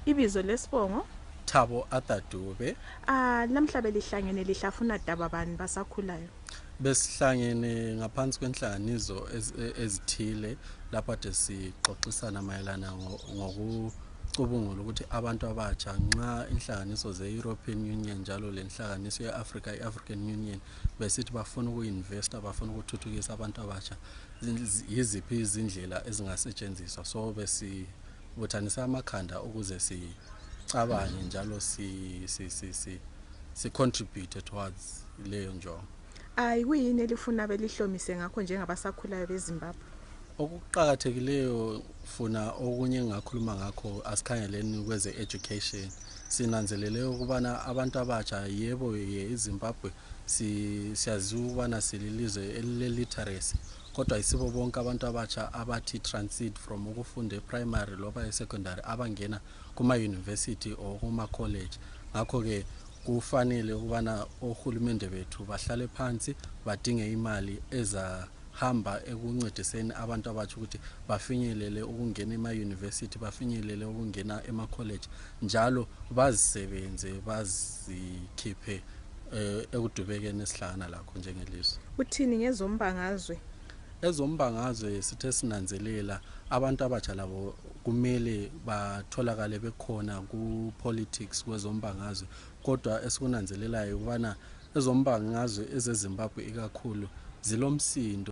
Ibizo lesibongo UThabitha Dube. Namhla belihlangene lihlafuna daba bani basakhulayo. Besihlangene ngaphansi kwenhlanganiso ezithile lapha de sixoxisana mayelana ngokucubungula ukuthi abantu abatsha nxa inhlanganiso ze-European Union njalo lenhlanganiso ye-Africa i-African Union besithi bafuna ukuinvesta, bafuna ukuthuthukisa abantu abatsha, yiziphi izindlela ezingasetshenziswa. So besibuthanisa amakhanda ukuze sicabange njalo si contribute towards leyo njongo. Kuyini elifuna belihlomise ngakho njengabasakhulayo beZimbabwe? Okuqhakathekileyo funa okunye engakhuluma ngakho asikhangeleni kweze education. Sinanzelele ukubana abantu abatsha yebo yeZimbabwe siyazi ukubana sililizwe eliliteracy, kodwa isibo bonke abantu abatsha abathi transit from ukufunda primary loba secondary abangena kuma university or kuma college. Ngakho ke kufanele ukubana ohulumende bethu bahlale phansi badinge imali ezahamba ekuncediseni abantu abatsha ukuthi bafinyelele ukungena ema-university, bafinyelele ukungena ema-college, njalo bazisebenze bazikhiphe ekudubekeni esihlangana lakho njengelizwe. Uthini ngezombangazwe? Ezombangazwe sithe sinanzelela abantu abatsha labo kumele batholakale bekhona ku-politics kwezombangazwe, kodwa esikunanzelelayo ukubana ezombangazwe ezeZimbabwe ikakhulu zilomsindo